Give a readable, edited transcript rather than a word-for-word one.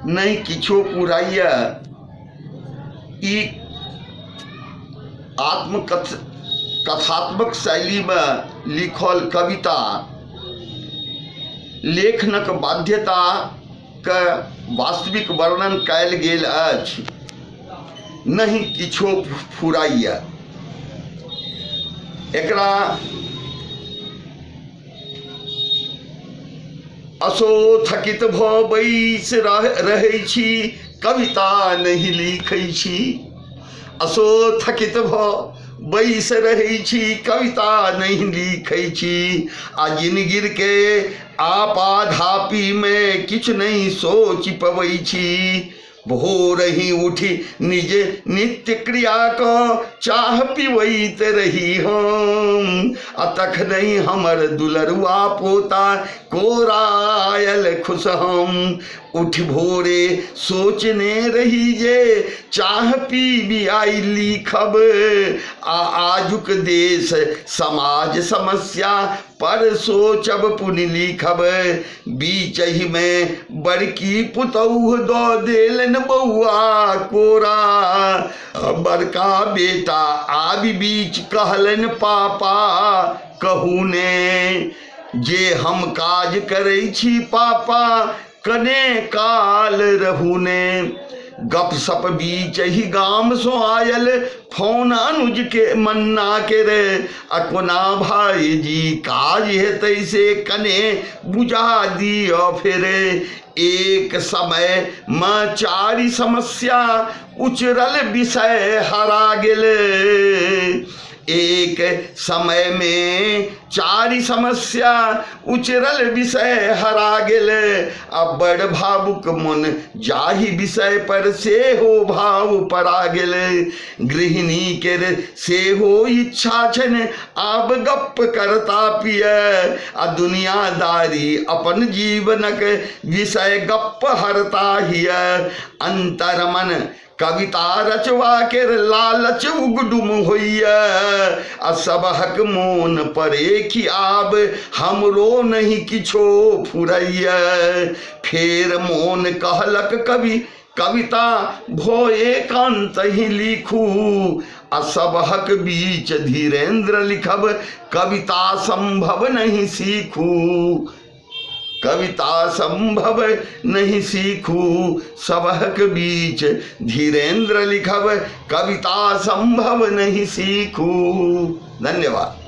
नहि किछो पुराइए। ई आत्मकथ कथात्मक शैलीमे लिखल कविता लेखनक बाध्यताके वास्तविक वर्णन कयल गेल अछि। नहि किछो फुराइए। एकरा असो थकित भऽ बैस रहै छी, कविता नहि लिखै छी। असो थकित भऽ बैस रहै छी, कविता नहि लिखै छी। आ जिनगिरके आपाधापीमे किछु नहि सोचि पबै छी। भोरहि उठि निज नित्य क्रिया कऽ चाह पिबैत रही हम, आ तखनहि हमर दुलरुआ पोता कोरायल खुश हम। उठि भोरे सोचने रही जे चाह पीबी आइ लिखब, आ आजुक देश समाज समस्या पर सोचब पुनि लिखब। बीचहिमे बड़की पुतौह दऽ देलनि बौआ कोरा, बड़का बेटा आबि बीच कहलनि पापा कहू ने जे हम काज करै छी पापा कने काल रहू ने। गपशप बीच ही गामसँ आयल फोन अनुज के मन्ना के रे, आ कोना भाईजी काज हेतै से कने बुझा दिअ फेरे। एक समय मे चारि समस्या उचरल विषय हरा गेल। एक समय मे चारि समस्या उचरल विषय हरा गेल। आ बड़ भावुक मन जाहि विषय पर सेहो भाव पड़ा गेल। गृहिणी केर सेहो इच्छा छनि आब गप्प करता पिय, आ दुनियादारी अपन जीवनक विषय गप्प हरता हिय। अंतर मन कविता रचवा केर लालच उगडुम होइए, आ सबहक मोन परेखि आब हमरो नहि किछो फुरैए। फेर मोन कहलक कवि कविता भो एकांत ही लिखू, आ सबहक बीच धीरेन्द्र लिखब कविता संभव नहीं सीखू। कविता संभव नहीं सीखू, सबहक बीच धीरेन्द्र लिखब कविता संभव नहीं सीखू। धन्यवाद।